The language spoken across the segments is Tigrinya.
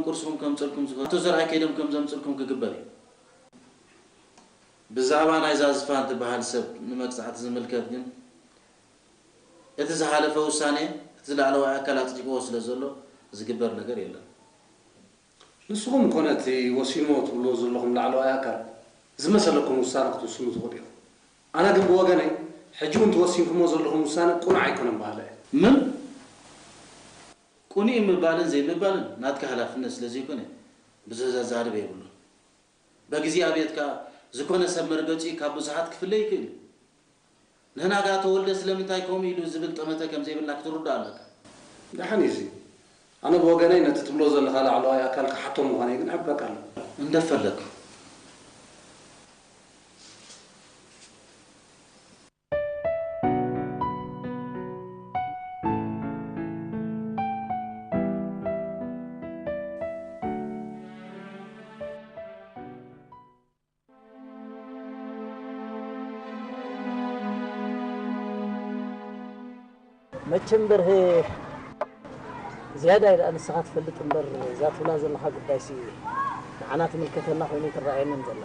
ቁርስኹም ከምፅእልኩም ዝኽእል ኣቶ ዘርኣይ ከይዶም ከም ዘምፅእልኩም ክግበር እዩ። ብዛዕባ ናይዛ ዝፋን ትበሃል ሰብ ንመቅፃዕቲ ዝምልከት ግን እቲ ዝሓለፈ ውሳኔ እቲ ላዕለዋይ ኣካል ኣፅዲቅዎ ስለ ዘሎ ዝግበር ነገር የለን። ንስኹም ኮነ እቲ ወሲንዎ ትብልዎ ዘለኹም ላዕለዋይ ኣካል ዝመሰለኩም ውሳነ ክትውስኑ ትኽእሉ ኢኹም። ኣነ ግን ብወገነይ ሕጂ እውን እቲ ወሲንኩምዎ ዘለኹም ውሳነ ቅኑዕ ኣይኮነን በሃላይ እየ። ምን? ቅኑዕ ምባልን ዘይምባልን ናትካ ሓላፍነት ስለ ዘይኮነ ብዙሕ ዘዛርብ የብሉን። በግዜ ኣብየትካ ዝኾነ ሰብ መርገጺኡ ካብ ብዙሓት ክፍለ ይኽእል እዩ። ንሕና ከኣ ተወልደ ስለምንታይ ከምኡ ኢሉ ዝብል ጠመተ ከም ዘይብልና ክትርድኦ ኣለካ። ደሓን እዩ እዚ። ኣነ ብወገነይ ነቲ ትብሎ ዘለኻ ላዕለዋይ ኣካል ክሓቶ ምዃነይ ግን እሕብረካ ኣለኹ። እንደፈለግ። መቸም በርሄ፣ ዝያዳ ኢላ ንስኻ ትፈልጥ እምበር፣ እዛ ትብላ ዘለኻ ጉዳይሲ ንዓና ትምልከተና ኮይኑ ኣይትረኣየንን ዘላ።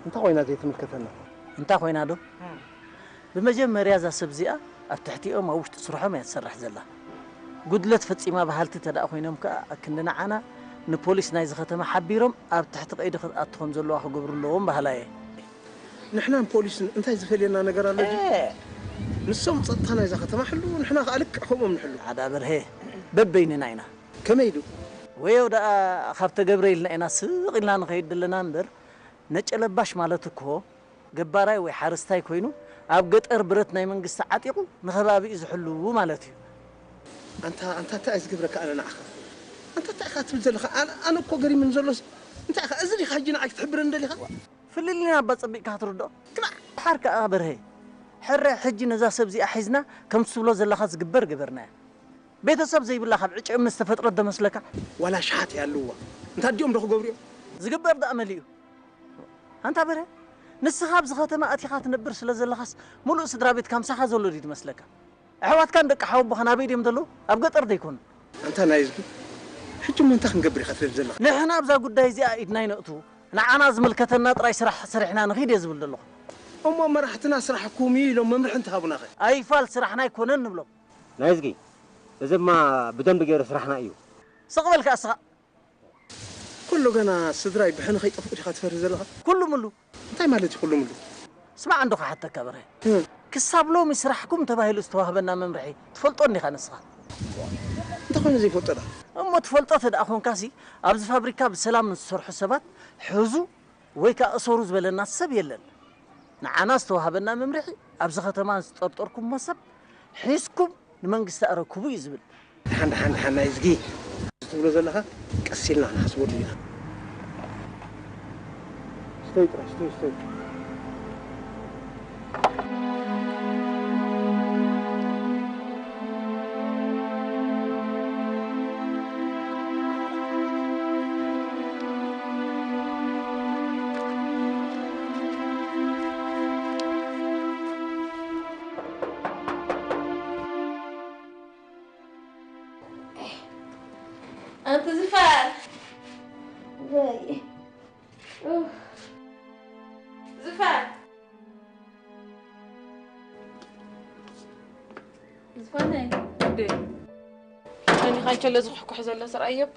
እንታይ ኮይና ዘይትምልከተና? እንታይ ኮይና ዶ? ብመጀመርያ እዛ ሰብ እዚኣ ኣብ ትሕቲኦም ኣብ ውሽጢ ስርሖም እያ ትሰርሕ ዘላ። ጉድለት ፈጺማ በሃልቲ እንተ ደኣ ኮይኖም ከኣ ኣክንዲ ንዓና ንፖሊስ ናይዚ ከተማ ሓቢሮም ኣብ ትሕቲ ቀይዲ ክትኣቱ ከም ዘለዋ ክገብሩ ኣለዎም በሃላይ እየ። ንሕናን ፖሊስን እንታይ ዝፈልየና ነገር ኣሎ ድዩ? እ። ንሶም ጸጥታ ናይዛ ከተማ ሕልዉ፣ ንሕና ከኣ ልክዕ ከምኦም ንሕሉ። ኣዳ በርሄ፣ በበይንና ኢና። ከመይ ኢሉ? ወዮ ደኣ ካብ ተገብረ ኢልና ኢና ስቕ ኢልና ንኸይድ ዘለና እምበር፣ ነጨለባሽ ማለት እኮ ገባራይ ወይ ሓረስታይ ኮይኑ ኣብ ገጠር ብረት ናይ መንግስቲ ዓጢቑ ንኸባቢኡ ዝሕሉ ማለት እዩ። ኣንታ፣ ኣንታ እንታይ እዩ ዝገብረካ ኣነ ንዓኻ? ኣንታ እንታይ ኢኻ ትብል ዘለኻ? ኣነ፣ ኣነ እኮ ገሪምን ዘሎስ እንታይ ኢኻ? እዚ ዲኻ ሕጂ ንዓይ ክትሕብረኒ ደሊኻ? ፍልልይና እባ ጸቢቕካ ክትርድኦ። ክላእ! ድሓር ከኣ በርሄ፣ ሕረ ሕጂ ነዛ ሰብ እዚኣ ሒዝና ከምቲ ትብሎ ዘለኻ ዝግበር ገበርናያ። ቤተሰብ ዘይብላ ካብ ዕጨ እምኒ ዝተፈጥረት ዶ መስለካ? ዋላ ሽሓት ይሃልውዋ። እንታ ኣዲኦም ዶ ክገብሩ እዮም? ዝግበር ደኣ መሊኡ። ኣንታ በርሀ፣ ንስኻ ኣብዚ ከተማ ኣቲኻ ትነብር ስለ ዘለኻስ፣ ምሉእ ስድራ ቤትካ ምሳኻ ዘሎ ድዩ ዝመስለካ? ኣሕዋትካን ደቂ ሓወቦኻን ኣበይ ድዮም ዘለዉ? ኣብ ገጠር ዶ ኣይኮኑን? ኣንታ ናይዝጊ፣ ሕጂ እሞ እንታይ ክንገብር ኢኻ ትደሊ ዘለኻ? ንሕና ኣብዛ ጉዳይ እዚኣ ኢድና ኣይነእቱ፣ ንዓና ዝምልከተና ጥራይ ስራሕ ሰሪሕና ንኺድ እየ ዝብል ዘለኹ። እሞ መራሕትና ስራሕኩም እዩ ኢሎም መምርሒ እንተሃቡናኸ? ኣይፋል ስራሕና ኣይኮነን ንብሎም። ናይዝጊ፣ እዚማ ብደንቢ ገይሩ ስራሕና እዩ። ስቕ በል ከኣ እስኻ። ኩሉ ገና ስድራይ ብሕነ ከይጠፍኡ ዲኻ ትፈርህ ዘለኻ? ኩሉ ምሉ። እንታይ ማለት እዩ ኩሉ ምሉ? ስማዕ እንዶ ክሓተካ በርሀ። እም። ክሳብ ሎሚ ስራሕኩም ተባሂሉ ዝተዋህበና መምርሒ ትፈልጦ እንዲኻ ንስኻ? እንታይ ኮይኑ ዘይፈልጦ ደኣ? እሞ ትፈልጦ ተደኣ ኮንካሲ ኣብዚ ፋብሪካ ብሰላም ንዝሰርሑ ሰባት ሕዙ ወይ ከኣ እሰሩ ዝበለና ሰብ የለን። ንዓና ዝተዋህበና መምርሒ ኣብዚ ከተማ ዝጠርጠርኩሞ ሰብ ሒዝኩም ንመንግስቲ ኣረክቡ እዩ ዝብል። ደሓን፣ ደሓን፣ ደሓን፣ ናይ ዝጊ ትብሎ ዘለኻ ቀስ ኢልና ክንሓስበሉ ኢና። ስተይ ጥራይ፣ ስተይ፣ ስተይ። ኣንቲ ዝፋን። ወይ። ኡፍ። ዝፋን። ዝፋነይ። እንዴ። ከኒ ካንቸሎ ዝኩሕኩሕ ዘሎ ስርኣዮ እባ።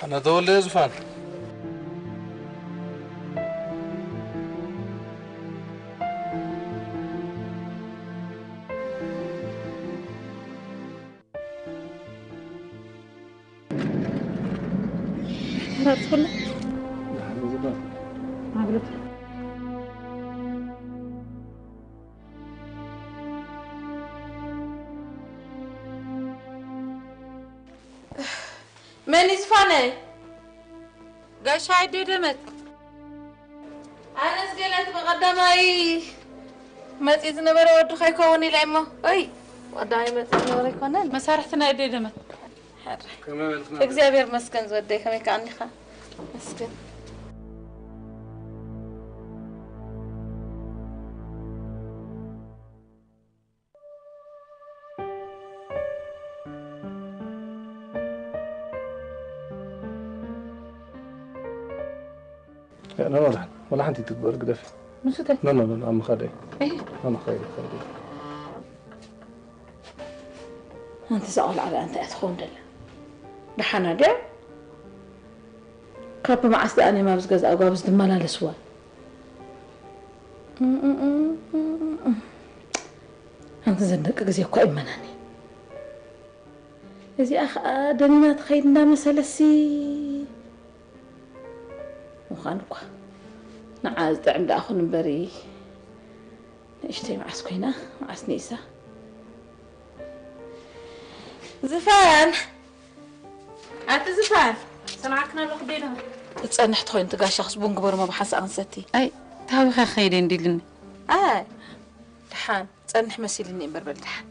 ኣነ ተወልደ ዙፋን። መን እዩ ዝፋነይ? ጋሻ ኣደይ ደመት። ኣነስ ገለ እቲ ብቐዳማይ መጺኡ ዝነበረ ወድኻ ይኸውን ኢለ እሞ። ኦይ፣ ብቐዳማይ መጺኡ ዝነበረ ኣይኮነን። መሳርሕቲ ናይ ኣደይ ደመት። ሕረ። ከመይ በልክና? እግዚኣብሔር መስገን ዝወደይ፣ ከመይ ከኣ እኒኻ? መስገን። لا لا لا، ولا حنتي تكبر قدف. ንሱ እንታይ لا لا لا لا، عم خدي. እህ عم خدي خدي. ኣንቲ እዛ ቆልዓ ደኣ እንታይ እያ ትኸውን ደላ? ደሓና ድያ? ካብ መዓስ ደኣ እዮም ኣብዚ ገዛ ኣጓብዝ ዝመላለስዋ? ኣንቲ ዘን ደቂ ግዜ እኳ ይመናኒ። እዚኣ ኸኣ ደኒና ትኸይድ እንዳመሰለሲ ምዃን እኳ ንዓ ዝጥዕም ደኣ ኹን እምበሪ። ንእሽተይ መዓስ ኮይና መዓስ ንኢሳ። ዝፋን ኣቲ ዝፋን ሰማዕክና ኣለኹ ቤላ። ትጸንሕ ትኾይን ትጋሻ ክስቡን ግበሩ መብሓንሳ ኣንሰቲ። ኣይ ታዊኻ ኸይደ እንዲልኒ። ኣይ ደሓን ጸንሕ መሲልኒ እምበር በል ደሓን።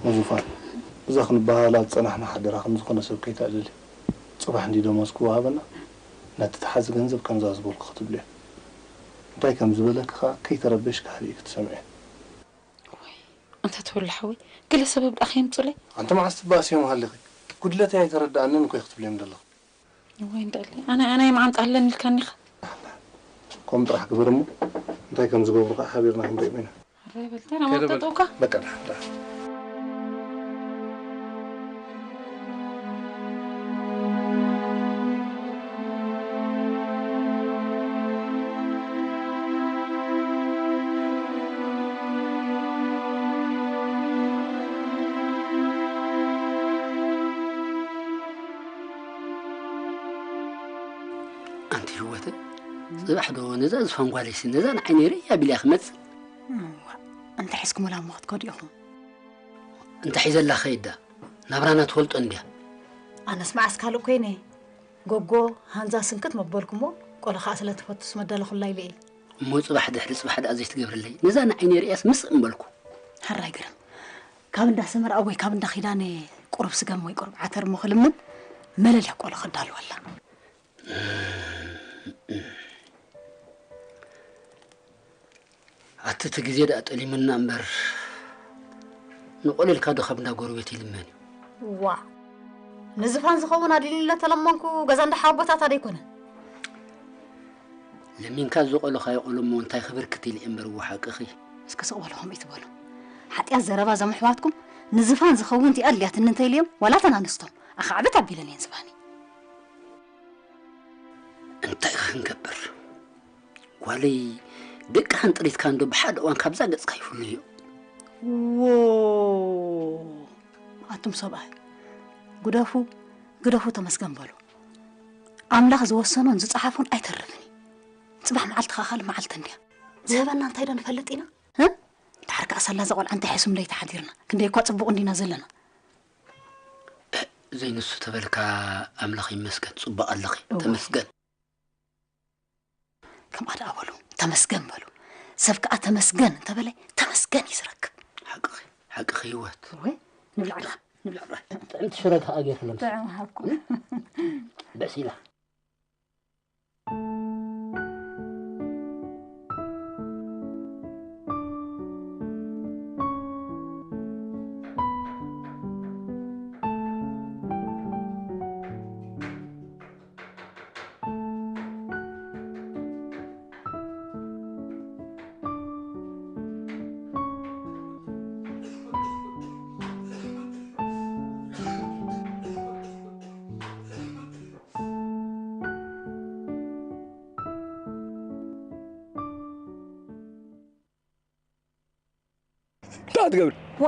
ሙዙፋን፣ እዛ ክንበሃላ ዝጸናሕና ሓደራ ከም ዝኾነ ሰብ ከይተዕልሊ። ጽባሕ እንዲ ደሞዝ ክወሃበና፣ ነቲ ተሓዚ ገንዘብ ከምዛ ዝበልኩ ክትብልዮ። እንታይ ከም ዝበለኪ ከኣ ከይተረበሽኪ ሃዲእኪ ትሰምዕዮ። እንታይ ትብሉ ሓወይ? ገለ ሰበብ ደኣ ከየምጹለይ? ኣንቲ መዓስ ትባእስዮም ሃሊኺ? ጉድለተይ ኣይተረድኣንን እኮ ኢኺ ትብልዮም ዘለኺ። ወይ እንዳለ ኣነ ኣነ የማዓንጣ ኣለኒ ኢልካኒ ኢኻ። ከምኡ ጥራሕ ግበር እሞ እንታይ ከም ዝገብሩ ከዓ ሓቢርና ክንሪኦም ኢና። ኣረ በል ተራ ከይደ በል። ማጠጠውካ። በቃ ደሓን ደሓን። ኣንቲ ህይወተይ፣ ጽባሕ ዶ ነዛ ዝፋን ጓለይሲ ነዛ ንዓይ ነይረ እያ ቢልያ ክመጽእ? እዋ፣ እንታይ ሒዝኩምላ እሞ ክትከዱ ኢኹም? እንታይ ሒዘላ ከይዳ? ናብራና ትፈልጦ እንድያ። ኣነስ መዓስ ካልእ ኮይነ? ጎጎ፣ ሃንዛ ስንክት መበልኩሞ፣ ቆሎ ኸኣ ስለ ትፈቱስ መዳለኹላ ኢለ እየ። እሞ ጽባሕ ድሕሪ ጽባሕ ደኣ ዘይትገብርለይ? ነዛ ንዓይ ነይረ እያስ ምስ እምበልኩ። ሕራይ ግርም። ካብ እንዳ ሰመርኣ ወይ ካብ እንዳ ኺዳነ ቁሩብ ስገም ወይ ቁሩብ ዓተር እሞ ክልምን መለልያ ቆሎ ከዳልወላ። ኣቲ እቲ ግዜ ደኣ ጠሊሙና እምበር ንቆሎ ኢልካ ዶ ካብ እንዳ ጎረቤት ይልመን እዩ? ዋ፣ ንዝፋን ዝኸውን ኣድልዩለ ተለመንኩ ገዛ እንዳ ሓወቦታታ ዶ ኣይኮነ? ለሚንካ ዝቆሎኻዮ ቆሎ እሞ እንታይ ክብርክት ኢለ እምበር እዎ ሓቅኺ። እስከ ስቕ በሉ ከምኡ ኣይትበሉ። ሓጢኣት ዘረባ እዞም ኣሕዋትኩም ንዝፋን ዝኸውን እቲኣ ኣድልያትኒ እንተኢለዮም ዋላ እተን ኣንስቶም ኣኻዕብት ኣቢለን እየን ዝባኒ። እንታይ ክንገብር ጓለይ፣ ደቅኻን ጥሪትካን ዶ ብሓደ እዋን ካብዛ ገጽካ ይፍለዮ? ዎ ኣቱም ሰብኣይ ግደፉ ግደፉ ተመስገን በሉ። ኣምላኽ ዝወሰኖን ዝጸሓፎን ኣይተርፍን እዩ። ጽባሕ መዓልቲ ኸኣ ካልእ መዓልቲ እንድያ። ዝህበና እንታይ ዶ ንፈልጥ ኢና? እ? ድሓር ከኣ ሳላ እዛ ቖልዓ እንታይ ሕሱም ለይቲ ሓዲርና። ክንደይ እኳ ጽቡቕ እንዲና ዘለና። ዘይንሱ ተበልካ ኣምላኽ ይመስገን ጽቡቕ ኣለኺ። እወ። ተመስገን። ከምኣ ደኣ በሉ። ተመስገን በሉ። ሰብ ከኣ ተመስገን እንተበለ ተመስገን እዩ ዝረክብ። ሓቅኺ፣ ሓቅኺ ህይወት። ወይ ንብላዕ ደኣ፣ ንብላዕ። ጥዕምቲ ሽረ ከኣ ጌርክሎም። ጥዑም ሃብኩም። በሲላ። እንታይ ትገብሪ? ዋ፣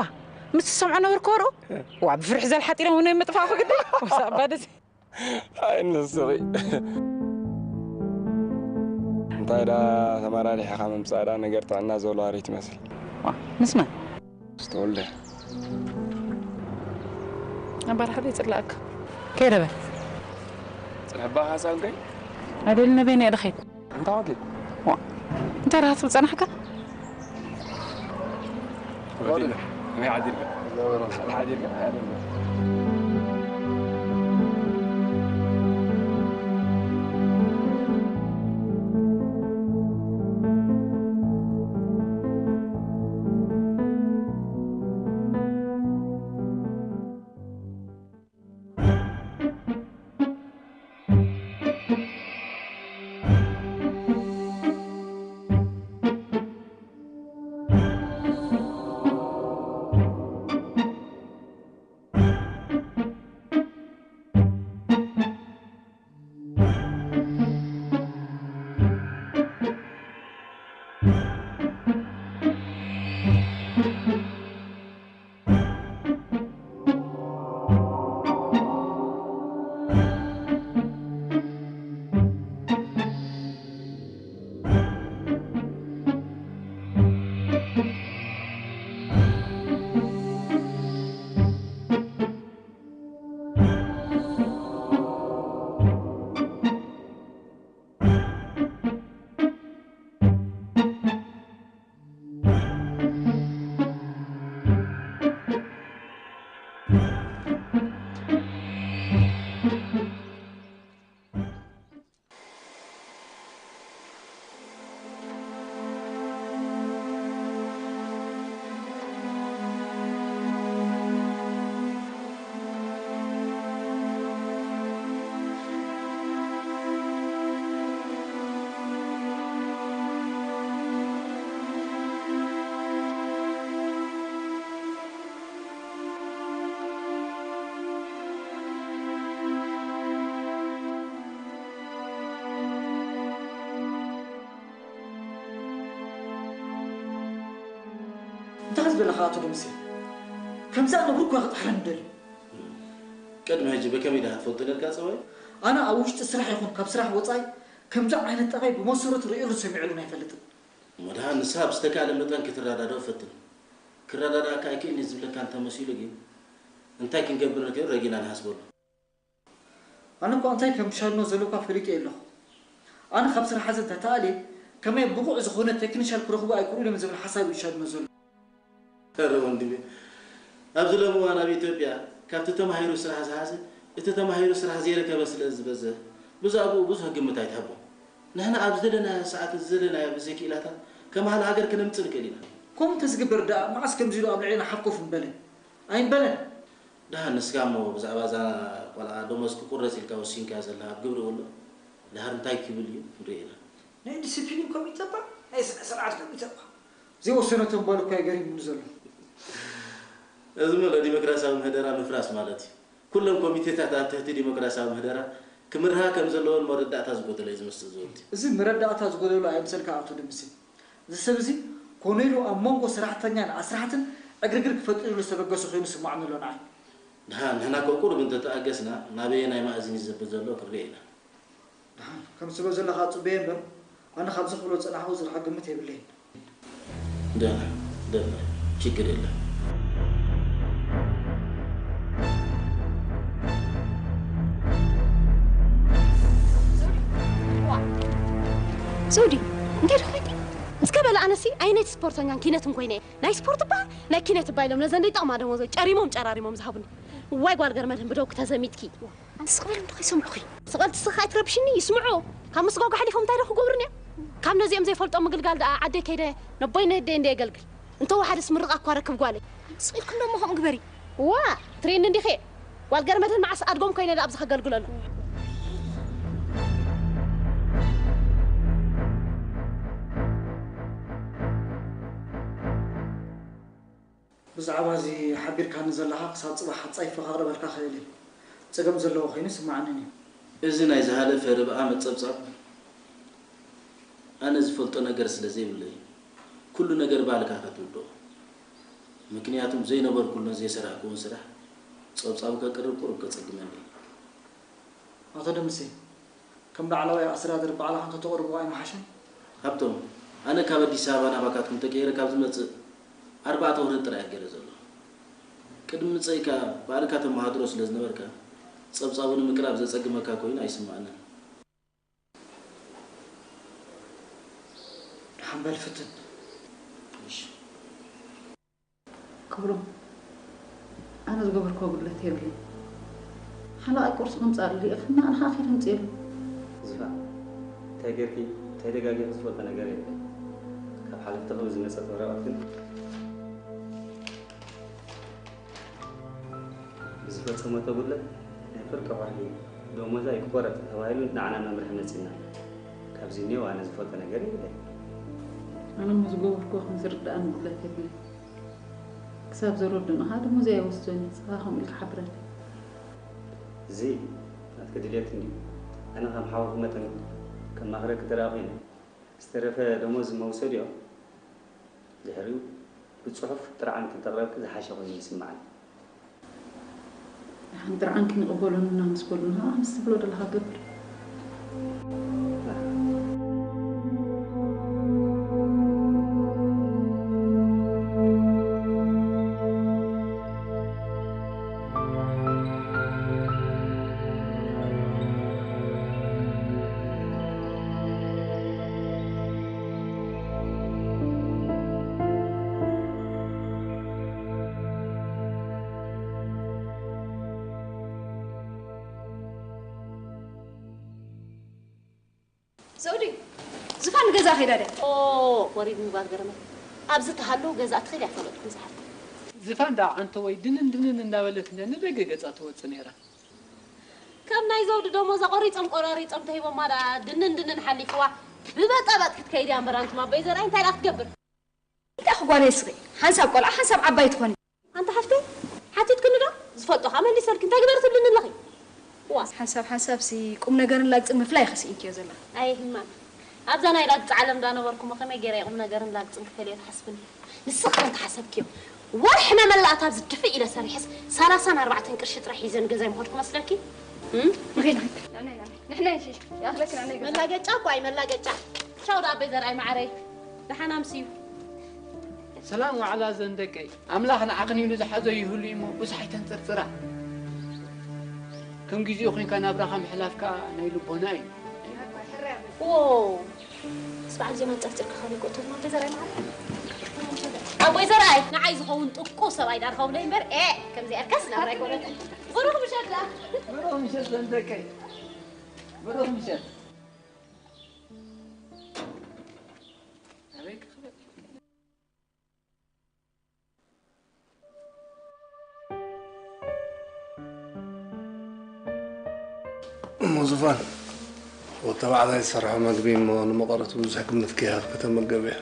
ምስ ትሰምዖ ነበርኩ ወርኡ። ዋ፣ ብፍርሒ ዘልሓጢረ እውን ምጥፋእኩ ግዲ። ወሳ ኣባ ደሴ። ኣይ ንስኺ። እንታይ ደኣ ተመራሪሕኻ ምምጻእ ደኣ ነገር ጥዕና ዘለዋ ርኢት ትመስል። ዋ፣ ምስ መን? ምስ ተወልደ። ኣባል ሓደ ይጽላእካ። ከይደ በል። ጽንሕባ ሓሳብ ከይ? ኣደል ነበይ ነይ ደኸይት። እንታይ ወዲ? ዋ፣ እንታይ ደኣ ትብል ጸናሕካ? ወዲ፣ መይ ዓዲልካ? ዓዲልካ? ዓዲልካ? በለኻ ኣቶ ደምሴ፣ ከምዛ ነብሪ እኳ ክጥሕረኒ ደልዩ። ቅድሚ ሕጂ ብከመይ ዲኻ ትፈልጦ ነርካ ጸባይ? ኣነ ኣብ ውሽጢ ስራሕ ይኹን ካብ ስራሕ ወጻኢ ከምዚ ዓይነት ጠባይ ብመሰረቱ ርእየሉን ሰሚዐሉን ኣይፈልጥን። እሞ ደሓን ንስኻ ብዝተካእለ መጠን ክትረዳድኦ ፈትን። ክረዳድኣካ ኣይክእልን እየ ዝብለካ እንተመሲሉ ግን እንታይ ክንገብር ንክእል ረጊና ንሓስበሉ። ኣነ እኳ እንታይ ከም ዝሻድኖ ዘሎ እኳ ፈሊጠ ኣለኹ። ኣነ ካብ ስራሕ እዚ እንተተኣልየ ከመይ ብቑዕ ዝኾነ ቴክኒሻል ክረኽቡ ኣይክእሉን እዮም ዝብል ሓሳብ እዩ ዝሻድኖ ዘሎ። ኧረ ወንድሜ፣ ኣብዚ ሎሚ እዋን ኣብ ኢትዮጵያ ካብቲ ተማሂሩ ስራሕ ዝሓዘ እቲ ተማሂሩ ስራሕ ዘይረከበ ስለ ዝበዝሕ ብዛዕባኡ ብዙሕ ግምት ኣይትሃቦ። ንሕና ኣብ ዝደለናዮ ሰዓት ዝደለናዮ ብዘይ ክኢላታት ከም ሃለ ሃገር ክነምጽእ ንክእል ኢና። ከምኡ እንተዝግበር ደኣ መዓስ ከምዚ ኢሉ ኣብ ልዕሌና ሓፍ ኮፍ ምበለ? ኣይምበለን። ደሓን ንስካ እሞ ብዛዕባ እዛ ቆልዓ ደሞዝ ክቁረጽ ኢልካ ወሲንካዮ ዘለካ ኣብ ግብሪ ውዕሎ ድሓር እንታይ ክብል እዩ ክንርኢ ኢና። ናይ ዲሲፕሊን ኮሚተ እባ ናይ ስነ ስርዓት ኮሚተ እባ ዘይወሰነቶም ባል እኳ እዩ ገሪሙኒ ዘሎ። እዚ ምሎ ዲሞክራሲያዊ ምህደራ ምፍራስ ማለት እዩ። ኩሎም ኮሚቴታት ኣብ ትሕቲ ዲሞክራሲያዊ ምህደራ ክምርሃ ከም ዘለዎን መረዳእታ ዝጎደሎ እዩ ዝመስል ዝወልቲ። እዚ መረዳእታ ዝጎደሎ ኣይምሰልካ ኣቶ ደምሴ። እዚ ሰብ እዚ ኮነ ኢሉ ኣብ መንጎ ሰራሕተኛን ኣስራሕትን ዕግርግር ክፈጥር ኢሉ ዝተበገሰ ኮይኑ ስማዕኒ ኣሎ ንዓይ። ንሓ ንሕና እኮ ቁሩብ እንተተኣገስና ናበየናይ መኣዝን እዩ ዘብል ዘሎ ክንርኢ ኢና። ደሓን ከም ትብሎ ዘለኻ ጽበየ እምበር ኣነ ካብዚ ክብሎ ዝጸናሕኩ ዝርሕቕ ግምት የብለይን። ደህና ደህና ችግር የለም። ዘውዲ እንታይ ደኾይቲ? እስከ በለ ኣነሲ ኣይነት ስፖርተኛን ኪነትን ኮይነ ናይ ስፖርት እባ ናይ ኪነት እባ ኢሎም ነዘን ደይጠቕማ ደሞዘይ ጨሪሞም ጨራሪሞም ዝሃቡኒ። ዋይ ጓል ገርመድህን ብደውኪ ተዘሚትኪ። ኣንስቕበል እንዶ ከይሰምዑኺ። ስቐልቲ ስኻ ኣይትረብሽኒ ይስምዑ። ካብ ምስጓጓ ሓሊፎም እንታይ ዶ ክገብሩኒ እዮም? ካብ ነዚኦም ዘይፈልጦም ምግልጋል ደኣ ዓደይ ከይደ ነቦይ ነደይ እንደ የገልግል። እንተወሓደስ ምርቓ እኳ ረክብ ጓለይ። ኣንስቕ ኢልኪ እንዶ እሞ ከምኡ ግበሪ። ዋ ትሬኒ እንዲኺ። ጓል ገርመድህን መዓስ ኣድጎም ኮይነ ደኣ ኣብዚ ከገልግለሉ። ብዛዕባ እዚ ሓቢርካኒ ዘለኻ ክሳብ ጽባሕ ሓጻይ ፈኻ ክረበልካ ክእል እየ። ጸገም ዘለዎ ኮይኑ ይስምዓንን እዩ። እዚ ናይ ዝሃለፈ ርብኣ መጸብጻብ ኣነ ዝፈልጦ ነገር ስለ ዘይብለይ ኩሉ ነገር ባዕልካ ኢኻ ትውድኦ። ምክንያቱም ዘይነበርኩሉን ዘይሰራሕክዎን ስራሕ ጸብጻቡ ከቅርብ ቁሩብ ከጸግመኒ እዩ። ኣቶ ደምሴ፣ ከም ላዕለዋይ ኣስተዳደር ባዕልኻ እንተተቕርቦ ኣይምሓሸን? ሃብቶም፣ ኣነ ካብ ኣዲስ ኣበባ ናባካትኩም ተቀይረ ካብ ዝመጽእ ኣርባዕተ ወርሒ ጥራይ እየ ገይረ ዘለኹ። ቅድሚ ምጸይ ከኣ ባዕልካ ተመሃድሮ ስለ ዝነበርካ ጸብጻቡ ንምቅራብ ዘጸግመካ ኮይኑ ኣይስምዓንን። ደሓን በል ፍትን። እሺ። ክብሮም፣ ኣነ ዝገበርክዎ ጉድለት የብለይን። ሓለቓይ ቁርሲ ከምጽኣሉ ልኢኽና፣ ኣነ ኸኣ ከይደ ኣምጽኤሉ። ዝፋን፣ እንታይ ጌርኪ እንታይ ደጋጊኺ ዝፈልጦ ነገር የለን። ካብ ሓለፍትኺ ብዝመጸት ወረቐት ግን ብዝፈጸመቶ ጉድለት ናይ ፍርቂ ወርሒ ደሞዛ ይቆረጽ ተባሂሉ ንዓና መምርሒ መጺእና ኣሎ። ካብዚ እኒኦ ኣነ ዝፈልጦ ነገር የብለይን። ኣነ እሞ ዝገበርክዎ ከም ዝርድኣኒ ጉድለት የብለይን። ክሳብ ዘረድኡኻ ደሞዘይ ኣይወስዶን እየ፣ ንስኻ ከምኡ ኢልካ ሓብረኒ። እዚ ናትኪ ድልየት እንድዩ። ኣነ ከም ሓውኺ መጠን ከማኽረኪ ተረኣ ኮይነ፣ ዝተረፈ ደሞዝ መውሰዲኦ ድሕሪኡ ብጽሑፍ ጥርዓን እንተቕረብኪ ዝሓሸ ኮይኑ ይስምዓኒ። ደሓን ጥርዓንኪ ንቕበለሉና ምስ በሉና፣ ምስ ትብሎ ዘለኻ ገብር። ዘውዲ፣ ዝፋን ንገዛ ከይዳ ድያ? ኦ፣ ወሪድኒ ጓል ገረመት። ኣብዚ ተሃለዉ ገዛ ትኸይድ ኣይፈለጥኩን ዝሓፍተይ። ዝፋን ደኣ ዓንተወይ ድንን ድንን እንዳበለት እንደ ንደገ ገጻ ትወጽእ ነይራ። ከም ናይ ዘውዲ ደሞዛ ቆሪጾም ቆራሪጾም ተሂቦማ ደኣ ድንን ድንን ሓሊፍዋ። ብበጣባጥ ክትከይድ እያ እምበር ኣንቱም ኣቦይ ዘርኣይ እንታይ ደኣ ክትገብር? እንታይ ኢኺ ጓለይ ስኺ? ሓንሳብ ቆልዓ ሓንሳብ ዓባይ ትኾኒ። ኣንታ ሓፍተይ፣ ሓቲትክኒ ዶ? ዝፈልጦ ከኣ መሊሰልኪ። እንታይ ግበሪ ትብልኒ ኣለኺ? ዋእ። ሓንሳብ ሓንሳብሲ ቁም ነገርን ላግጽን ምፍላይ ኢኺ ስኢንክዮ ዘለኺ። ኣየ ህማም። ኣብዛ ናይ ላግጺ ዓለም ዳ ነበርኩ እሞ ከመይ ገይረ እየ ቁም ነገርን ላግጽን ክፈልዮ ትሓስብኒ? ንስኺ ከምቲ ሓሰብክዮ ወርሒ መመላእታ ኣብዚ ድፍእ ኢለ ሰሪሐስ ሰላሳን ኣርባዕተን ቅርሺ ጥራሕ ሒዘ ንገዛይ ምኸድኩ መስለኪ? እም? ንኺድ፣ ንኺድ። ንሕና፣ ንሕና፣ ንሕና ንሽሽ። ይኣኽለኪ፣ ንሕና ይገዛእ። መላገጫ እኮ ኣይ መላገጫ። ቻው ዳ ኣበይ ዘርኣይ ማዓረይ። ደሓን ኣምስዩ። ሰላም ዋዕላ ዘን ደቀይ። ኣምላኽ ንዓኽን ኢሉ ዝሓዞ ይህሉ እሞ ብዙሕ ኣይተንጽርጽራ። ከም ግዜኡ ኮይንካ ናብራኻ ምሕላፍ ከኣ ናይ ልቦና እዩ። ዎ፣ ምስ በዓል ዜማ ጨርጭር ክኸውን ይግብኦ። ኣቦይ ዘርኣይ መዓረይ። ኣቦይ ዘርኣይ፣ ንዓይ ዝኸውን ጥቁ ሰብኣይ ዳርኸቡለይ እምበር፣ ኤ፣ ከምዚኣ ከስ ናብራ ኣይኮነትን። ብሩኽ ምሸት ደኣ። ብሩኽ ምሸት ዘን ደቀይ። ብሩኽ ምሸት። ኣበይ ክኽበል? እሞ ዙፋን፣ ወዲ ተባዕታይ ዝሰርሖ መግቢ እሞ ንመቐረቱ ብዙሕ ግምት ከይሃብካ ተመገብ እያ።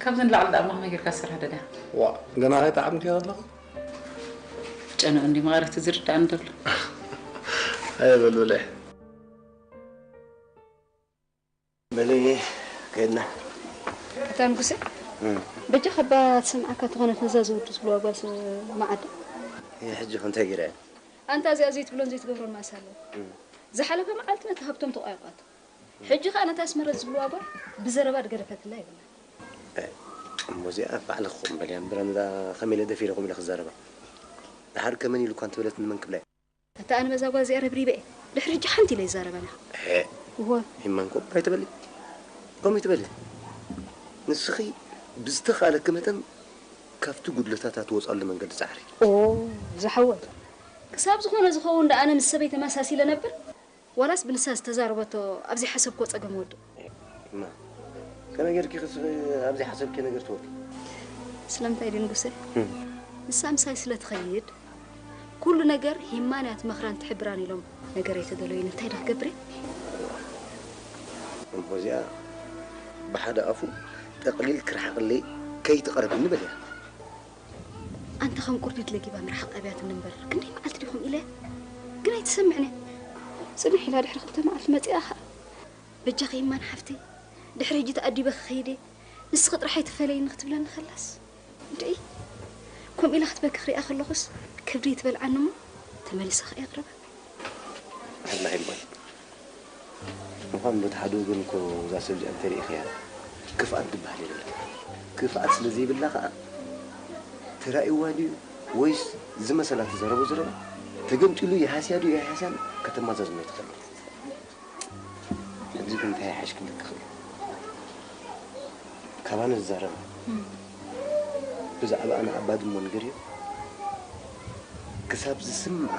ካብዚ ንላዕሊ ደኣ እሞ ከመይ ጌርካ ዝሰርሖ ደልያ? ዋእ፣ ገና ከይጠዓምክዮ ከለኺ? ጨንኡ እንዲ መቐረቱ ዝርዳእኒ ዘሎ። ኣየ በል ብልዒ። በሊ ከድና። ኣታ ንጉሰ፣ እም። በጃኻ እባ ትሰምዓካ ተኾነት ነዛ ዘወዱ ዝብልዋ ጓል ስ-፣ መዓዳ? ይህ ሕጂ ከ እንታይ ገይራ እያ? ኣንታ እዚኣ ዘይትብሎን ዘይትገብሮን መኣስ ኣለዋ። እም። ዝሓለፈ መዓልቲ ነቲ ሃብቶም ተቋይቋቶ። ሕጂ ኸኣ ነታ ኣስመረት ዝብልዋ ጓል ብዘረባ ድገደፈትላ ይብላ። እ፣ እሞ እዚኣ ባዕልኹም በልያ እምበር፣ ኣንዳ ከመይ ኢለ ደፊረ ከምኡ ኢለ ክዛረባ? ደሓር ከ መን ኢሉኳ እንተበለትኒ መን ክብላ እየ? ኣታ ኣነ በዛ ጓል እዚኣ ረብሪበ እየ። ድሕሪ ሕጂ ሓንቲ ኢለ ይዛረበላ። ሄ። እወ። ሂማን ከምኡ ኣይትበሊ። ከምኡ ኣይትበሊ። ንስኺ ብዝተኻእለኪ መጠን ካብቲ ጉድለታታ ትወጻሉ መንገዲ ጻዕሪ። ኦ፣ ዝሓወይ። ክሳብ ዝኾነ ዝኸውን ደኣ ኣነ ምስ ሰበይ ተመሳሲለ ነብር? ዋላስ ብንሳ ዝተዛረበቶ ኣብ ዘይሓሰብክዎ ጸገም ወድቕ? እማ፣ ከመይ ጌርኪ ክስ-፣ ኣብ ዘይሓሰብክዮ ነገር ትወድቂ? ስለምንታይ ድዩ ንጉሰ? እም። ንሳ ምሳይ ስለ ትኸይድ፣ ኩሉ ነገር ሂማን እያ ትመኽራን ትሕብራን ኢሎም ነገረይ ተደለዩኒ። እንታይ ዶ ክገብር እየ? እሞ እዚኣ ብሓደ ኣፉ ጠቕሊል ክርሓቕለይ ከይትቐርብኒ በልያ። ኣንታ ከም ቁርዲድ ለጊባ ምርሓቕ ኣብያትኒ እምበር፣ ክንደይ መዓልቲ ድዩ ከምኡ ኢለ? ግን ኣይትሰምዕን እያ። ጽንሕ ኢላ ድሕሪ ክልተ መዓልቲ መጺኣ ኸኣ፣ በጃኺ ሂማን ሓፍተይ፣ ድሕሪ ሕጂ ተኣዲበ ክኸይድ እየ፣ ንስኺ ጥራሕ ኣይትፈለይኒ ክትብለኒ ከላስ፣ እንድዒ፣ ከምኡ ኢላ ክትበኪ ክሪኣ ከለኹስ ከብደይ ትበልዓኒ እሞ፣ ተመሊሰ ኸኣ የቕርባ። ኣላ ሂማን። ምዃኑ በቲ ሓደ ወገን እኮ እዛ ሰብ እዚኣ እንተሪኢኽያ ክፍኣት ዝበሃል የብላን። ክፍኣት ስለ ዘይብላ ኸኣ ተራእይዋ ድዩ ወይስ ዝመሰላ ትዛረቦ ዘረባ ተገምጢሉ ይሃስያ ድዩ ኣይሃስያን ከተማዛዝኖ ኣይትኽእልን። ሕጂ ግን እንታይ ይሓይሽ ክብለኪ ክእል? ካባና ዝዛረባ እም። ብዛዕባኣ ንኣባ ድሞ ንገርዮ። ክሳብ ዝስምዓ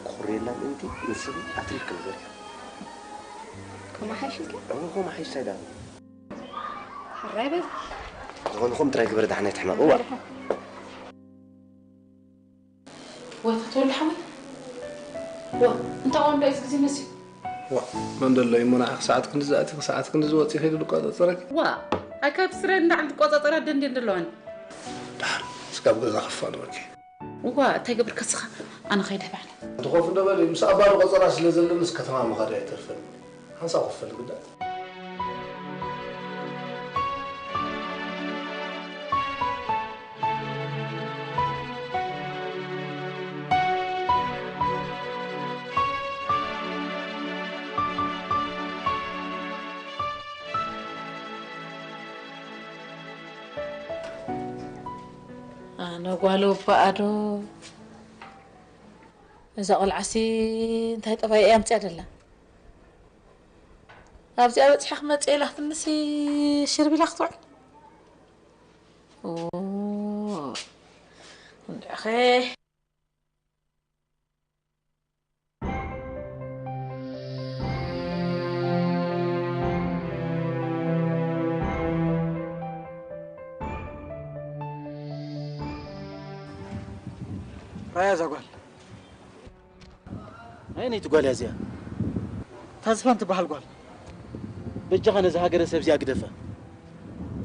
ክኹርየላ ምእንቲ ንስኺ ኣትሪርኪ ንገርዮ። ከምኡ ሓይሽ ኢልካ? እወ፣ ከምኡ ሓይሽ እንታይ ደኣ? ሕራይ በል። ዝኾነ ኹም ጥራይ ግበር፣ ደሓን ኣይትሕመቕ። እዋ። ደሓን። ወተት ወላ ሓወይ። ዋ፣ እንታይ ቆንዶ እዚ ግዜ መሲሉ? ዋ፣ መን ደሎ እሞ ንዓኺ ሰዓት ክንድዚ ኣቲኺ ሰዓት ክንድዚ ወፂኺ ኢሉ ዝቆፃፀረኪ? ዋ፣ ኣይ ካብ ስረ ንላዕሊ ዝቆፃፀራ ደንዴ እንደለዋኒ። ደሓን፣ እስካብ ገዛ ክፋለወኪ። ዋ፣ እንታይ ገብር ከስኻ? ኣነ ኸይደ ባዕለ። ኣንቲ ኮፍ እንዶ በሊ፣ ምስ ኣባሉ ቆፀራ ስለ ዘለንስ ከተማ ምኻድ ኣይተርፈን። ሓንሳብ ኮፍ በሊ ግዳ። ኣነ ጓል ወባኣ ዶ? እዛ ቆልዓሲ እንታይ ጠባይ እያ ኣምፅያ ደላ? ኣብዚኣ በፂሓ ክመፅእ ኢላ ክትንሲ ሽርብ ኢላ ክትውዕል። ኦ፣ እንድዒኸ። ራያ እዛ ጓል። ኣየነይቲ ጓል እያ እዚኣ? እታ ዝፋን ትበሃል ጓል። በጃኻ ነዚ ሃገረ ሰብ እዚኣ ግደፋ።